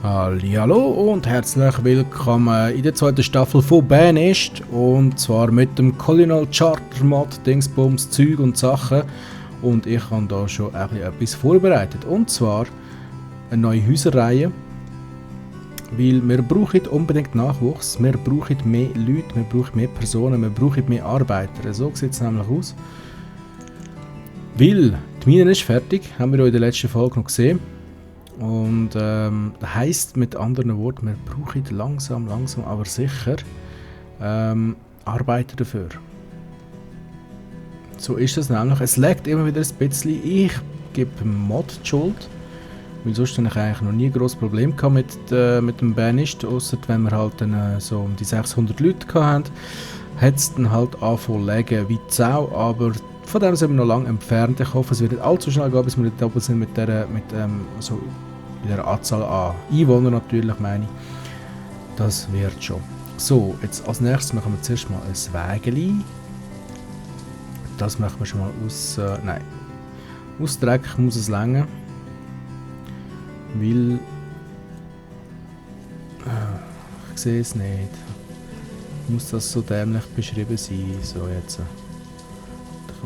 Hallo und herzlich willkommen in der zweiten Staffel von Banished, und zwar mit dem Colonial Charter Mod, Dingsbums, Zeug und Sachen. Und ich habe da schon etwas vorbereitet, und zwar eine neue Häuserreihe, weil wir brauchen unbedingt Nachwuchs, wir brauchen mehr Leute, wir brauchen mehr Personen, wir brauchen mehr Arbeiter. So sieht es nämlich aus. Weil die Mine ist fertig, haben wir ja in der letzten Folge noch gesehen. Und das heisst mit anderen Worten, wir brauchen langsam aber sicher Arbeiter dafür. So ist es nämlich. Es laggt immer wieder ein bisschen. Ich gebe dem Mod die Schuld, weil sonst habe ich eigentlich noch nie ein grosses Problem gehabt mit dem Banished, ausser wenn wir halt dann so um die 600 Leute hatten, hat es dann halt angefangen zu lagen wie die Sau, aber von dem sind wir noch lange entfernt. Ich hoffe, es wird nicht allzu schnell gehen, bis wir nicht doppelt sind mit der Anzahl an Einwohnern natürlich, meine ich. Das wird schon. So, jetzt als nächstes machen wir zuerst mal ein Wägeli. Das machen wir schon mal aus... nein. Aus Dreck muss es länger. Weil... ich sehe es nicht. Muss das so dämlich beschrieben sein? So, jetzt...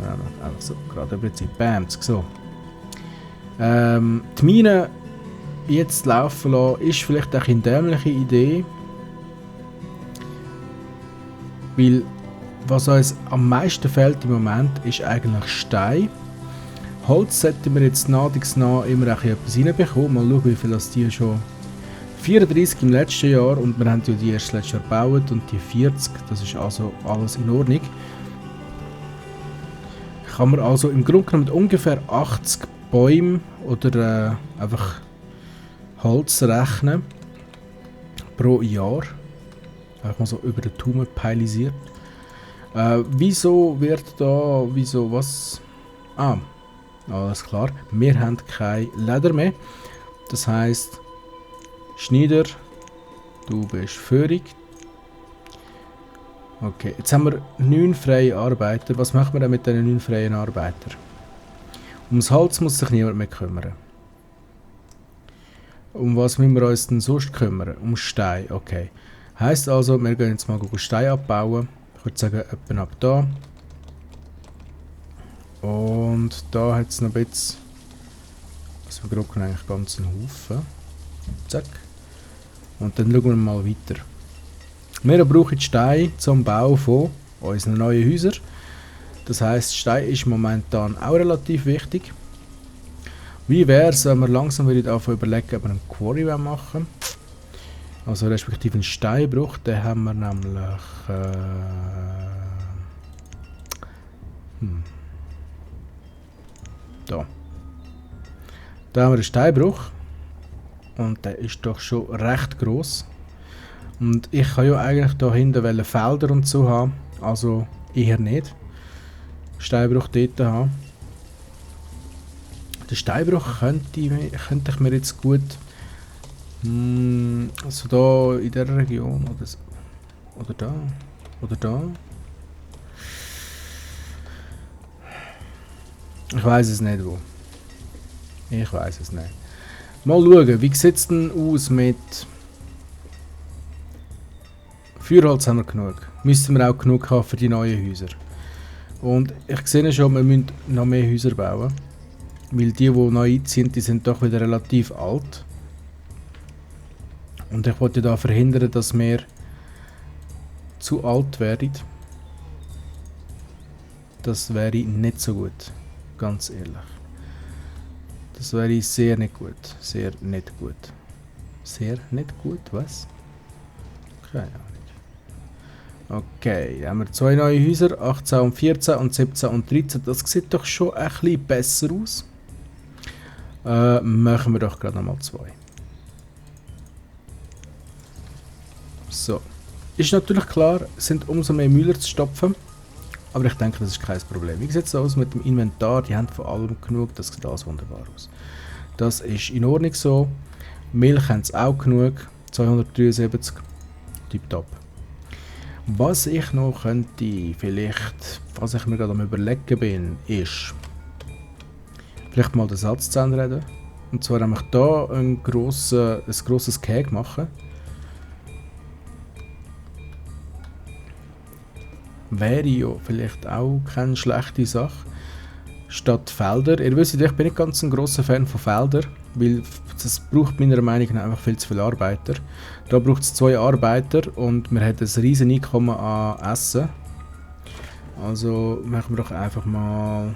einfach so, gerade über die Zeit. Bam, so. Die Mine jetzt laufen lassen, ist vielleicht auch eine dämliche Idee. Weil, was uns am meisten fehlt im Moment, ist eigentlich Stein. Holz sollten wir jetzt nach immer etwas reinbekommen. Mal schauen, wie viel das die schon... 34 im letzten Jahr, und wir haben ja die erst letztes Jahr gebaut, und die 40, das ist also alles in Ordnung. Kann man also im Grunde genommen mit ungefähr 80 Bäumen oder einfach Holz rechnen pro Jahr. Einfach mal so über den Daumen peilisiert. Was? Alles klar. Wir haben kein Leder mehr. Das heisst, Schneider, du bist Führung. Okay, jetzt haben wir 9 freie Arbeiter. Was machen wir denn mit diesen 9 freien Arbeitern? Ums Holz muss sich niemand mehr kümmern. Um was müssen wir uns denn sonst kümmern? Um Stein, okay. Heisst also, wir gehen jetzt mal Stein abbauen. Ich würde sagen, etwa ab da. Und da hat es noch ein bisschen... Also wir brauchen eigentlich ganz einen Haufen. Zack. Und dann schauen wir mal weiter. Wir brauchen Stein zum Bau von unseren neuen Häusern. Das heisst, Stein ist momentan auch relativ wichtig. Wie wäre es, wenn wir langsam wieder überlegen, ob wir einen Quarry machen? Also respektive einen Steinbruch, den haben wir nämlich... Da. Da haben wir einen Steinbruch. Und der ist doch schon recht gross. Und ich kann ja eigentlich da hinten Felder und so haben. Also eher nicht. Steinbruch dort haben. Den Steinbruch könnte ich mir jetzt gut... also da in dieser Region oder da. Oder da. Ich weiß es nicht wo. Ich weiß es nicht. Mal schauen, wie sieht es denn aus mit... Feuerholz haben wir genug. Müssten wir auch genug haben für die neuen Häuser. Und ich sehe schon, wir müssen noch mehr Häuser bauen. Weil die neu einziehen, die sind doch wieder relativ alt. Und ich wollte da verhindern, dass wir zu alt werden. Das wäre nicht so gut. Ganz ehrlich. Das wäre sehr nicht gut. Sehr nicht gut. Sehr nicht gut, was? Keine Ahnung. Okay, dann haben wir 2 neue Häuser, 18 und 14 und 17 und 13. Das sieht doch schon ein bisschen besser aus. Machen wir doch gerade nochmal 2. So. Ist natürlich klar, sind umso mehr Müller zu stopfen. Aber ich denke, das ist kein Problem. Wie sieht es aus mit dem Inventar? Die haben von allem genug. Das sieht alles wunderbar aus. Das ist in Ordnung so. Milch haben sie auch genug. 273. Tipptopp. Was ich noch könnte, vielleicht, was ich mir gerade am Überlegen bin, ist, vielleicht mal den Satz zu reden. Und zwar nämlich hier ein grosses Gehege machen. Wäre ja vielleicht auch keine schlechte Sache. Statt Felder. Ihr wisst, ich bin nicht ganz ein grosser Fan von Feldern, weil das braucht meiner Meinung nach einfach viel zu viele Arbeiter. Da braucht es 2 Arbeiter und wir haben ein riesen Einkommen an Essen. Also machen wir doch einfach mal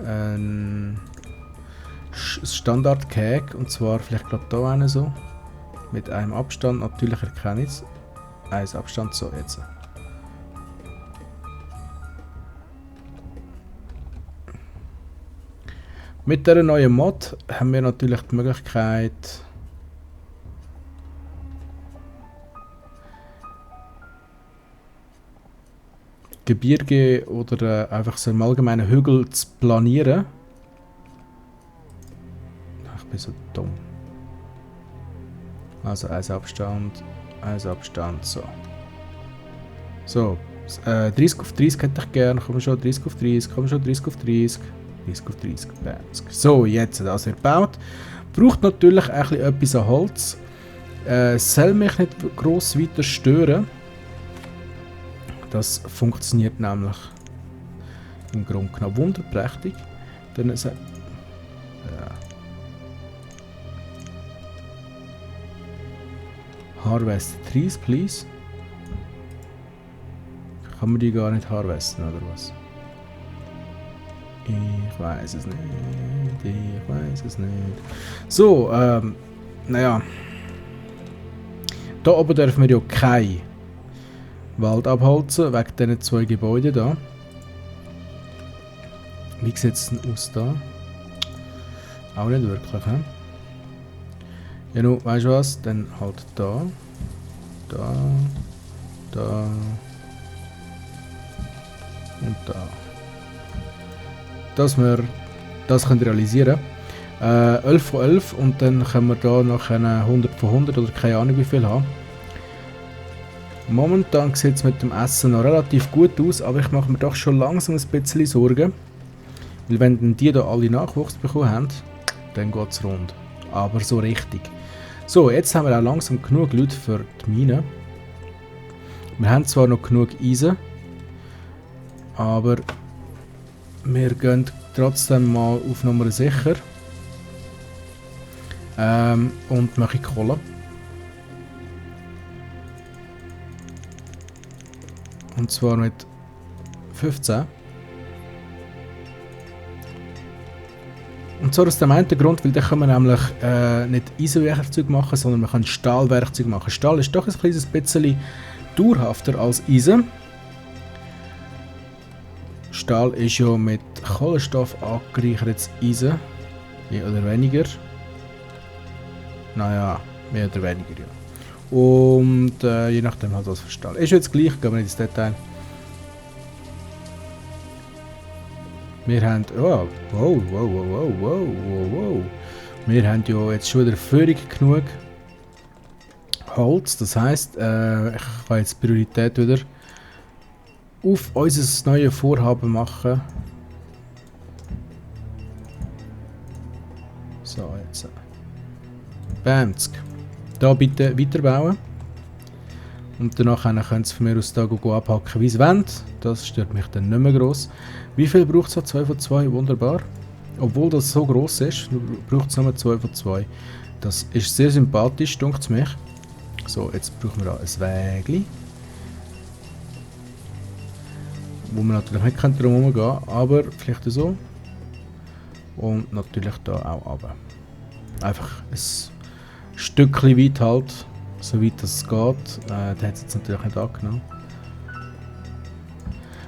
ein Standard-Cake, und zwar vielleicht gerade hier einen so. Mit einem Abstand, natürlich erkenne ich es. Ein Abstand, so jetzt. Mit dieser neuen Mod haben wir natürlich die Möglichkeit, Gebirge oder einfach so im allgemeinen Hügel zu planieren. Ich bin so dumm. Also ein Abstand, so. So, 30 auf 30 hätte ich gerne, komm schon, 30 auf 30, komm schon, 30 auf 30. 30 auf 30, so, jetzt, das wird gebaut. Braucht natürlich ein bisschen etwas an Holz. Soll mich nicht gross weiter stören. Das funktioniert nämlich im Grunde genommen wunderprächtig. Dann ja. Harvest trees, please. Kann man die gar nicht harvesten, oder was? Ich weiß es nicht. So, naja. Da oben dürfen wir ja kein Wald abholzen, wegen diesen 2 Gebäuden da. Wie sieht es denn aus da? Auch nicht wirklich, he? Ja, nun, weißt du was? Dann halt da. Und da. Dass wir das können realisieren können. 11 von 11 und dann können wir da noch 100 von 100 oder keine Ahnung wie viel haben. Momentan sieht es mit dem Essen noch relativ gut aus, aber ich mache mir doch schon langsam ein bisschen Sorgen. Weil wenn die da alle Nachwuchs bekommen haben, dann geht es rund. Aber so richtig. So, jetzt haben wir auch langsam genug Leute für die Mine. Wir haben zwar noch genug Eisen, aber wir gehen trotzdem mal auf Nummer sicher und machen Kohle. Und zwar mit 15. Und zwar aus dem einen Grund, weil dann können wir nämlich nicht Eisenwerkzeug machen, sondern wir können Stahlwerkzeug machen. Stahl ist doch ein kleines bisschen dauerhafter als Eisen. Stahl ist ja mit Kohlenstoff angereichertes Eisen. Mehr oder weniger. Naja, mehr oder weniger, ja. Und je nachdem halt was für Stahl. Ist jetzt gleich, gehen wir nicht ins Detail. Wir haben... Oh, wow. Wir haben ja jetzt schon wieder völlig genug Holz. Das heisst, ich kann jetzt Priorität wieder auf unser neues Vorhaben machen. So, jetzt. Bamsk. Da bitte weiterbauen. Und danach können sie von mir aus da abhacken, wie sie wollen. Das stört mich dann nicht mehr gross. Wie viel braucht es? 2 von 2, wunderbar. Obwohl das so gross ist, braucht es nur 2 von 2. Das ist sehr sympathisch, denkt es mich. So, jetzt brauchen wir auch ein Wägli. Wo man natürlich nicht drum herum gehen, aber vielleicht so. Und natürlich da auch runter. Einfach ein Stückchen weit halt, so weit das geht. Der hat es jetzt natürlich nicht angenommen.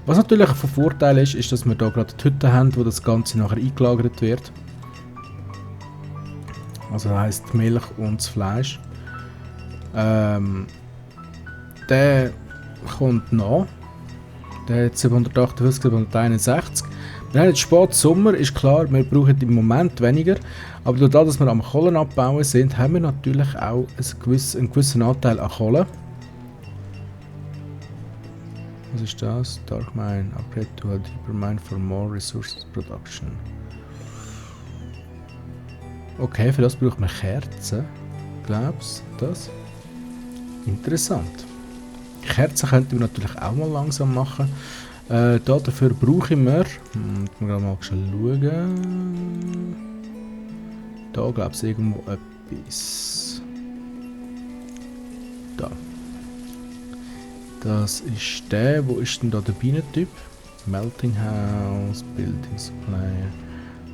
Was natürlich von Vorteil ist, ist, dass wir hier gerade die Hütte haben, wo das Ganze nachher eingelagert wird. Also das heisst die Milch und das Fleisch. Der kommt nach. Der hat 758, 761. Wir haben jetzt spät Sommer, ist klar, wir brauchen im Moment weniger. Aber dadurch, dass wir am Kohlen abbauen sind, haben wir natürlich auch einen gewissen Anteil an Kohle. Was ist das? Dark Mine. Upgrade to a deeper mine for more resources production. Okay, für das braucht man Kerzen. Glaubst du das? Interessant. Kerzen könnten wir natürlich auch mal langsam machen. Dafür brauche ich mir. Wir gehen mal schauen. Da glaube ich irgendwo etwas. Da. Das ist der. Wo ist denn da der Bienentyp? Melting House, Building Supply,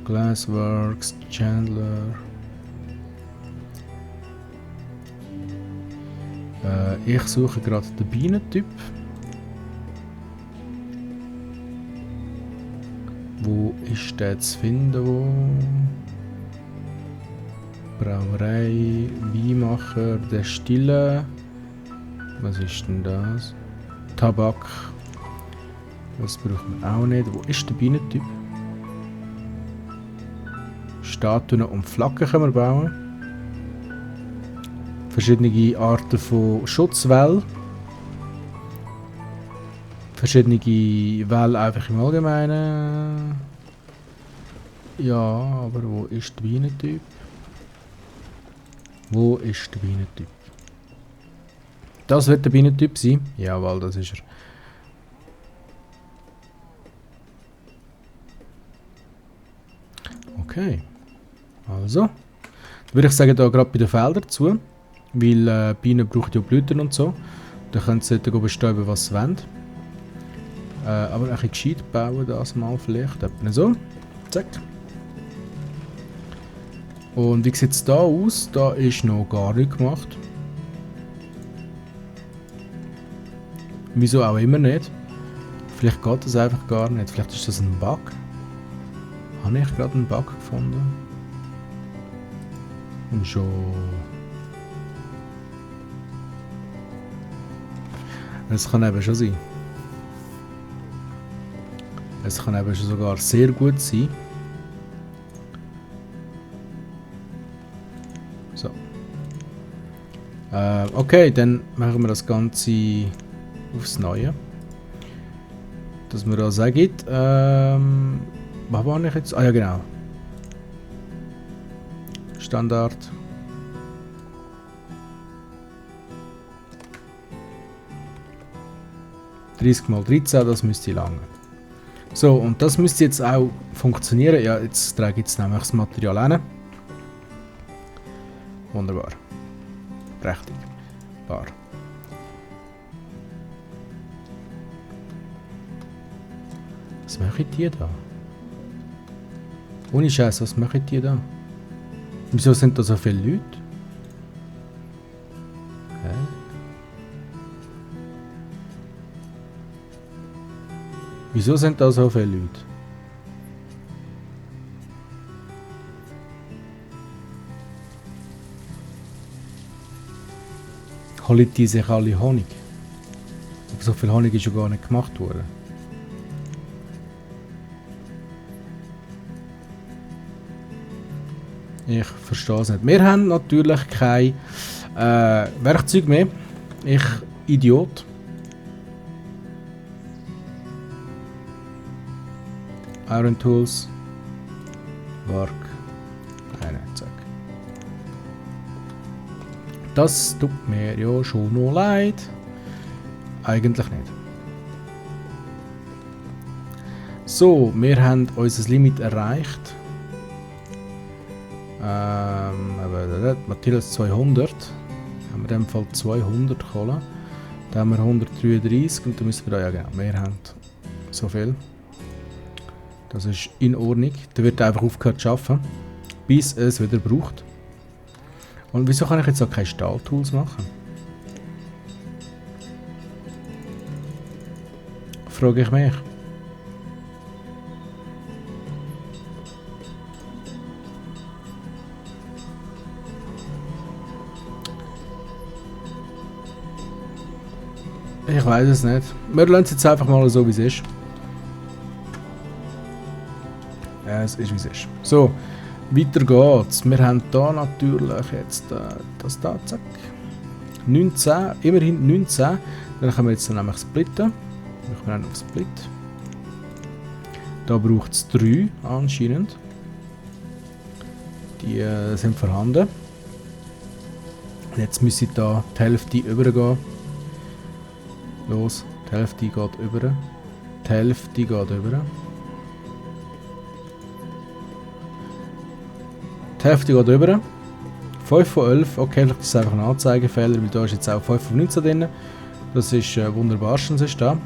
Glassworks, Chandler. Ich suche gerade den Bienentyp. Wo ist der zu finden? Wo? Brauerei, Weinmacher, der Stille. Was ist denn das? Tabak. Das braucht man auch nicht. Wo ist der Bienentyp? Statuen und Flaggen können wir bauen. Verschiedene Arten von Schutzwälle. Verschiedene Wälle einfach im Allgemeinen. Ja, aber wo ist der Bienentyp? Wo ist der Bienentyp? Das wird der Bienentyp sein. Jawohl, das ist er. Okay. Also. Dann würde ich sagen, da gerade bei den Feldern zu. Weil Bienen brauchen ja Blüten und so. Da können sie dort bestäuben, was sie wollen. Aber ein bisschen gescheit bauen das mal vielleicht. Etwa so. Zack. Und wie sieht es da aus? Da ist noch gar nichts gemacht. Wieso auch immer nicht? Vielleicht geht das einfach gar nicht. Vielleicht ist das ein Bug. Habe ich gerade einen Bug gefunden? Und schon. Es kann eben schon sein. Es kann eben schon sogar sehr gut sein. So. Okay, dann machen wir das Ganze aufs Neue. Dass wir da sagen, was war ich jetzt? Ah ja, genau. Standard. (30×13), das müsste lange. So, und das müsste jetzt auch funktionieren. Ja, jetzt trage ich jetzt nämlich das Material hin. Wunderbar. Prächtig. Bar. Was machen die da? Ohne Scheiß, was machen die da? Wieso sind da so viele Leute? Hä? Wieso sind da so viele Leute? Holen die sich alle Honig? Aber so viel Honig ist ja gar nicht gemacht worden. Ich verstehe es nicht. Wir haben natürlich kein Werkzeug mehr. Ich Idiot. Iron Tools. Work. Eine, zack. Das tut mir ja schon noch leid. Eigentlich nicht. So, wir haben unser Limit erreicht. Matthias 200. Haben wir in dem Fall 200 Kohle. Da haben wir 133 und dann müssen wir da, ja genau, wir haben so viel. Das ist in Ordnung. Der wird einfach aufgehört zu arbeiten, bis es wieder braucht. Und wieso kann ich jetzt auch keine Stahltools machen? Frage ich mich. Ich weiß es nicht. Wir lassen es jetzt einfach mal so, wie es ist. Es ist, wie es ist. So, weiter geht's. Wir haben da natürlich jetzt das da, zack. 19, immerhin 19. Dann können wir jetzt nämlich splitten. Wir können auf Split. Da braucht es 3 anscheinend. Die sind vorhanden. Jetzt müssen da die Hälfte übergehen. Los, die Hälfte geht über. Die Hälfte geht über. Die Hälfte geht über. 5 von 11. Okay, vielleicht ist es einfach ein Anzeigefehler, weil da ist jetzt auch 5 von 19 drin. Das ist wunderbarstens ist da.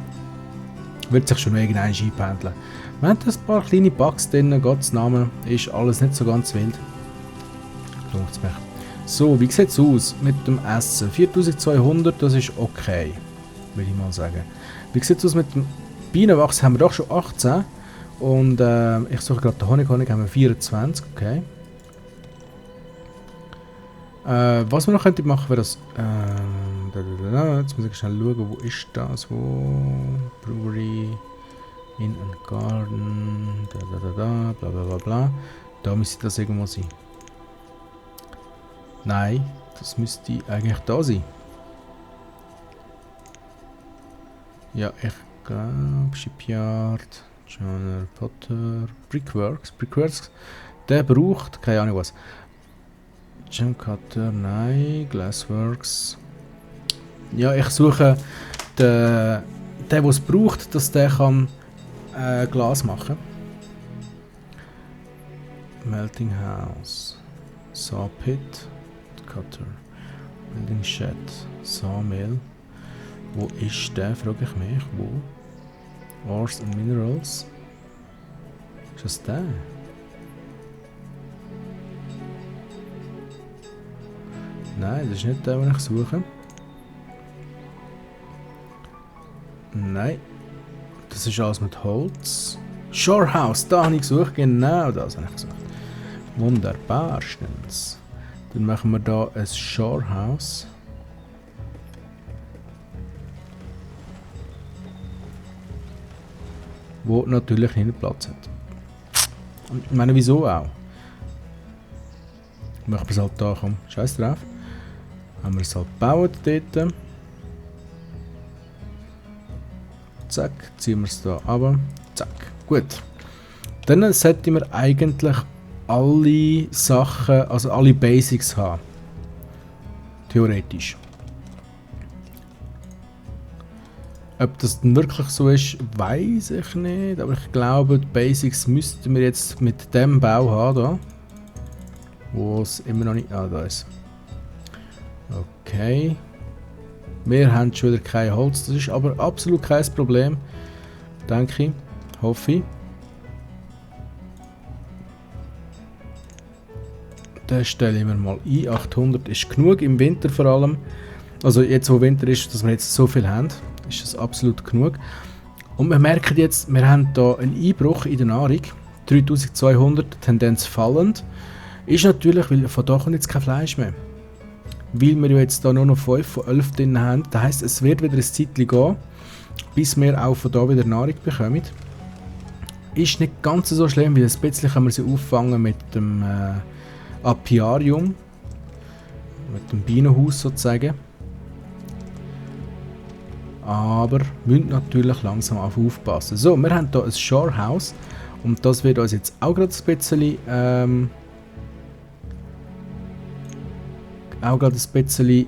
Wird sich schon irgendwann einpendeln. Wir haben ein paar kleine Bugs drin, Gottes Name, ist alles nicht so ganz wild. So, wie sieht es aus mit dem Essen? 4200, das ist okay, würde ich mal sagen. Wie sieht es aus mit dem Bienenwachs? Haben wir doch schon 18. Und ich suche gerade den Honig, haben wir 24, okay. Was wir noch könnten machen, wäre das. Jetzt muss ich schnell schauen, wo ist das? Wo? Brewery. In and Garden. Bla bla bla bla. Da müsste das irgendwo sein. Nein, das müsste eigentlich da sein. Ja, ich glaube, Shipyard, John Potter, Brickworks, der braucht, keine Ahnung was. Gem Cutter, nein, Glassworks. Ja, ich suche den, der es braucht, dass der kann Glas machen. Melting House, Sawpit, Cutter, Building Shed, Sawmill. Wo ist der, frage ich mich. Wo? Ores and Minerals. Ist das der? Nein, das ist nicht der, den ich suche. Nein. Das ist alles mit Holz. Shorehouse, da habe ich gesucht. Genau das habe ich gesucht. Wunderbarstens. Dann machen wir da ein Shorehouse. Wo natürlich nicht Platz hat. Und ich meine, wieso auch? Machen wir es halt da, komm, scheiß drauf. Haben wir es halt gebaut dort. Zack, ziehen wir es da runter. Zack, gut. Dann sollten wir eigentlich alle Sachen, also alle Basics haben. Theoretisch. Ob das dann wirklich so ist, weiß ich nicht. Aber ich glaube, die Basics müssten wir jetzt mit dem Bau haben. Da. Wo es immer noch nicht... Ah, da ist. Okay. Wir haben schon wieder kein Holz. Das ist aber absolut kein Problem. Denke ich. Hoffe ich. Den stellen wir mal ein. 800 ist genug, im Winter vor allem. Also jetzt, wo Winter ist, dass wir jetzt so viel haben, ist das absolut genug. Und wir merken jetzt, wir haben hier einen Einbruch in der Nahrung. 3200, Tendenz fallend. Ist natürlich, weil von da kommt jetzt kein Fleisch mehr. Weil wir jetzt da nur noch 5 von 11 drin haben. Das heisst, es wird wieder ein Zeitchen gehen, bis wir auch von da wieder Nahrung bekommen. Ist nicht ganz so schlimm, weil ein bisschen können wir sie auffangen mit dem Apiarium. Mit dem Bienenhaus sozusagen. Aber wir müssen natürlich langsam aufpassen. So, wir haben hier ein Shorehouse. Und das wird uns jetzt auch gerade ein bisschen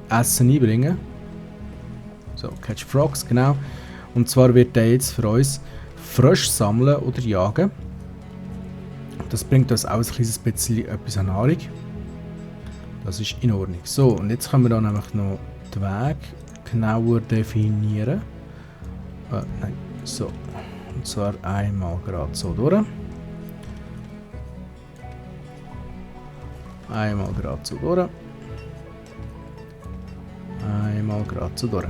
Essen einbringen. So, Catch Frogs, genau. Und zwar wird der jetzt für uns Frösche sammeln oder jagen. Das bringt uns auch ein kleines bisschen etwas an Nahrung. Das ist in Ordnung. So, und jetzt können wir dann nämlich noch den Weg genauer definieren. Nein, so. Und zwar einmal gerade so durch. Einmal gerade so durch. Einmal gerade so durch.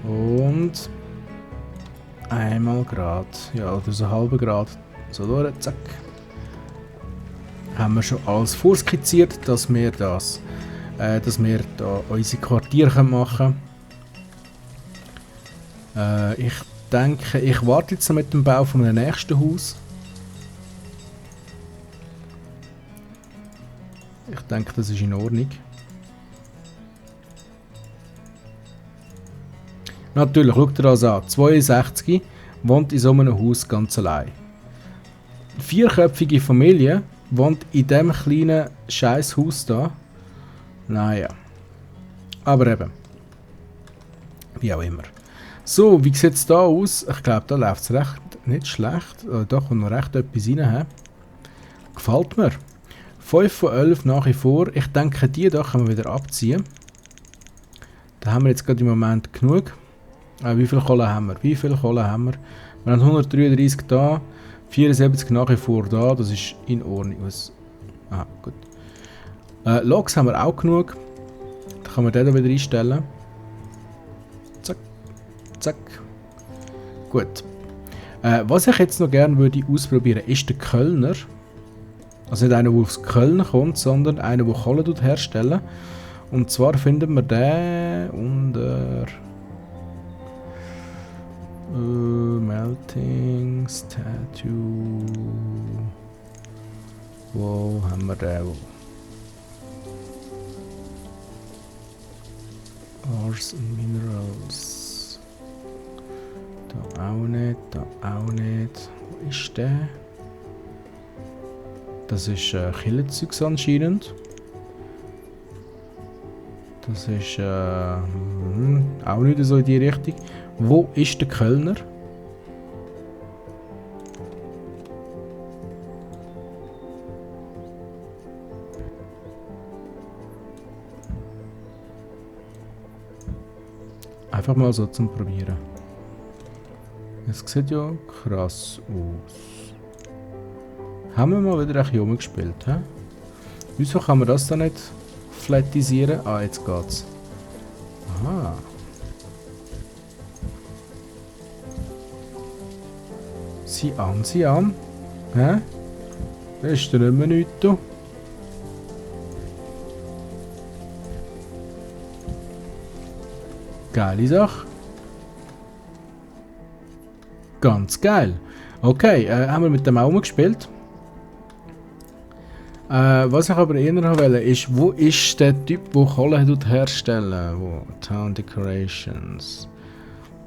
Und einmal gerade, ja, oder so halbe Grad so durch, zack. Haben wir schon alles vorskizziert, dass wir da unsere Quartiere machen können. Ich denke, ich warte jetzt noch mit dem Bau von einem nächsten Haus. Ich denke, das ist in Ordnung. Natürlich, schaut ihr das an. 62 wohnt in so einem Haus ganz allein. 4-köpfige Familie wohnt in diesem kleinen Scheißhaus da. Naja. Aber eben. Wie auch immer. So, wie sieht es da aus? Ich glaube, da läuft es recht nicht schlecht. Da kommt noch recht etwas rein. Gefällt mir. 5 von 11 nach wie vor. Ich denke, die da können wir wieder abziehen. Da haben wir jetzt gerade im Moment genug. Wie viel Kohle haben wir? Wie viel Kohle haben wir? Wir haben 133 da. 74 nach wie vor da. Das ist in Ordnung. Ah, gut. Logs haben wir auch genug. Da kann man den da wieder einstellen. Zack. Zack. Gut. Was ich jetzt noch gerne würde ausprobieren, ist der Kölner. Also nicht einer, der aus Köln kommt, sondern einer, der Kohle herstellen. Und zwar finden wir den unter Melting Statue. Wo haben wir den? Ores and Minerals. Da auch nicht, da auch nicht. Wo ist der? Das ist Killenzeugs anscheinend. Das ist auch nicht so in die Richtung. Wo ist der Kölner? Einfach mal so zum Probieren. Es sieht ja krass aus. Haben wir mal wieder ein bisschen rumgespielt, hä? Wieso kann man das da nicht flattisieren? Ah, jetzt geht's. Aha. Sieh an, sieh an. Hä? Da ist da nicht mehr nichts, du. Geile Sache. Ganz geil. Okay, haben wir mit dem auch mal gespielt. Was ich aber eher noch wollte, ist, wo ist der Typ, der Kohle herstellen? Wo? Town Decorations.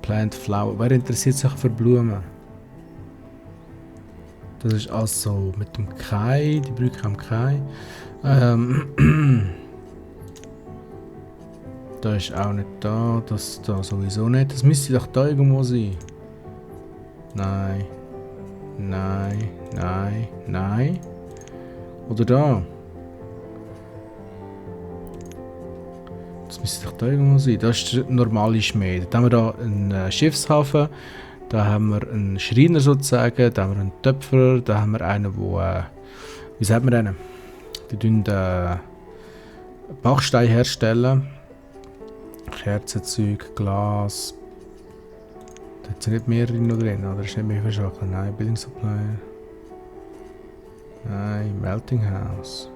Plant Flower. Wer interessiert sich für Blumen? Das ist also mit dem Kai, die Brücke am Kai. Da ist auch nicht da, das da sowieso nicht. Das müsste doch da irgendwo sein. Nein. Nein, nein, nein. Oder da. Das müsste doch da irgendwo sein. Das ist der normale Schmied. Da haben wir da einen Schiffshafen. Da haben wir einen Schreiner sozusagen. Da haben wir einen Töpfer. Da haben wir einen, der... wie sagt man den? Die tun Bachstein herstellen. Kerzenzeug, Glas. Da sind nicht mehrere noch drin, oder? Ist nicht mehr verschachen. Nein, Building Supplier. Nein, Melting House.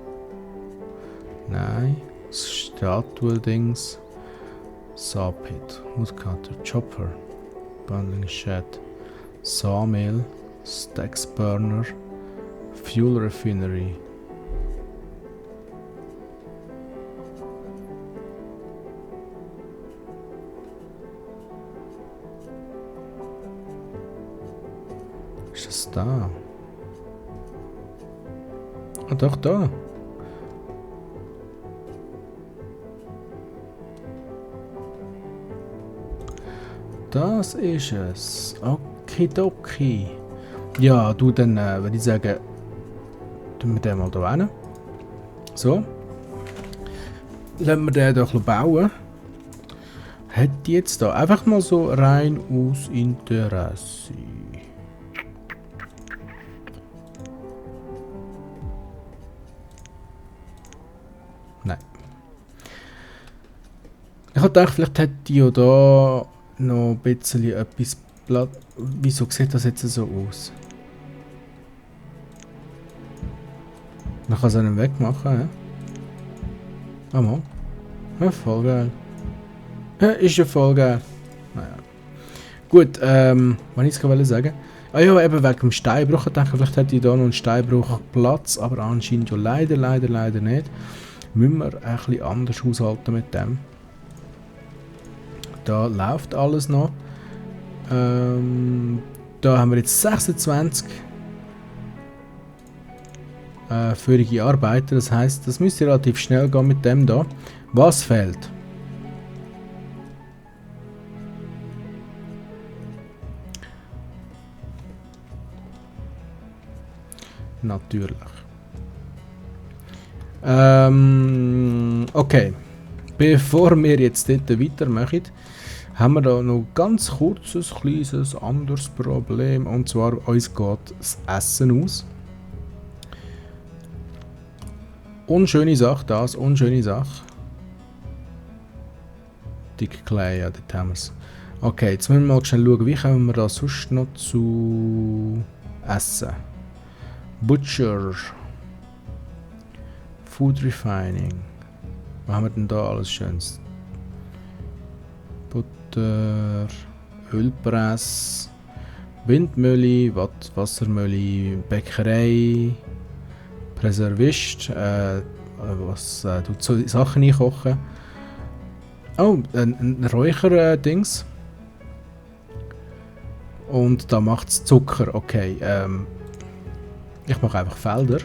Nein, Statue-Dings. Sawpit, Woodcutter, Chopper, Bundling Shed, Sawmill, Stacks Burner, Fuel Refinery. Ist das da? Ah, doch, da. Das ist es. Okidoki. Ja, du, dann würde ich sagen, tun wir den mal da hin. So. Lassen wir den doch bauen. Hätte jetzt da einfach mal so rein aus Interesse. Nein. Ich habe gedacht, vielleicht hätte ich ja da noch ein bisschen etwas Blatt. Wieso sieht das jetzt so aus? Man kann es einen wegmachen, ja? Ah, mal. Ja, voll geil. Ja, ist ja voll geil. Naja. Gut, was ich jetzt sagen? Ah ja, eben wegen dem Steinbruch. Ich dachte, vielleicht hätte ich da noch einen Steinbruchplatz, aber anscheinend ja leider nicht. Müssen wir ein bisschen anders haushalten mit dem. Da läuft alles noch. Da haben wir jetzt 26. für Arbeiter. Das heisst, das müsste relativ schnell gehen mit dem da. Was fehlt? Natürlich. Okay. Bevor wir jetzt dort weitermachen, haben wir da noch ganz kurzes, kleines anderes Problem. Und zwar, uns geht das Essen aus. Unschöne Sache, das, unschöne Sache. Dick Clay, ja, dort haben wir es. Okay, jetzt müssen wir mal schnell schauen, wie kommen wir da sonst noch zu Essen. Butcher. Food Refining. Was haben wir denn da alles Schönes? Butter, Ölpress, Windmühle, Wassermühle, Bäckerei, Preservist, was tut so Sachen einkochen. Oh, ein Räucher-Dings. Und da macht es Zucker, okay. Ich mache einfach Felder.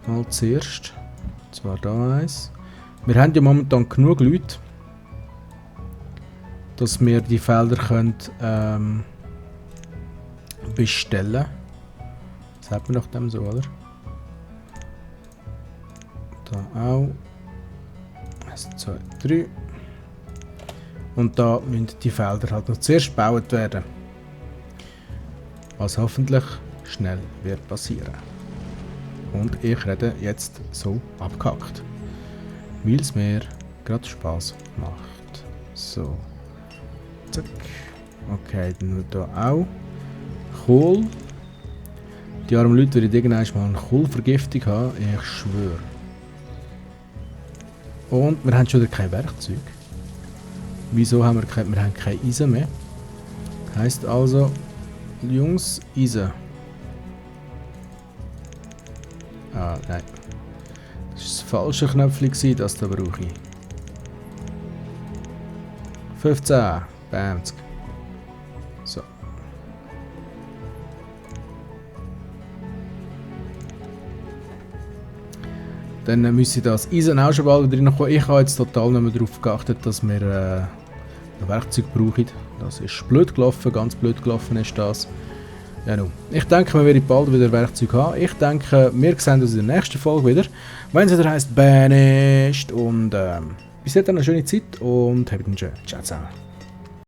Mal zuerst. Und zwar da eins. Wir haben ja momentan genug Leute, dass wir die Felder können, bestellen. Das hat man nach dem so, oder? Da auch. 1, 2, 3. Und da müssen die Felder halt noch zuerst gebaut werden. Was hoffentlich schnell wird passieren. Und ich rede jetzt so abgehackt. Weil es mir gerade Spaß macht. So. Zack. Okay, dann da auch. Kohl. Die armen Leute werden irgendwann mal eine Kohlvergiftung haben. Ich schwöre. Und wir haben schon wieder kein Werkzeug. Wieso haben wir haben kein Eisen mehr? Heißt also, Jungs, Eisen. Ah, nein. Das war das falsche Knöpfchen, das da brauche ich. 15. Bamsk. So. Dann müsste das Eisen auch schon bald wieder reinkommen. Ich habe jetzt total nicht mehr darauf geachtet, dass wir ein Werkzeug brauchen. Das ist blöd gelaufen, ganz blöd gelaufen ist das. Ja, nun. Ich denke, wir werden bald wieder Werkzeug haben. Ich denke, wir sehen uns in der nächsten Folge wieder. Wenn es wieder heisst, Banished. Und bis jetzt eine schöne Zeit und habt einen schönen Ciao zusammen.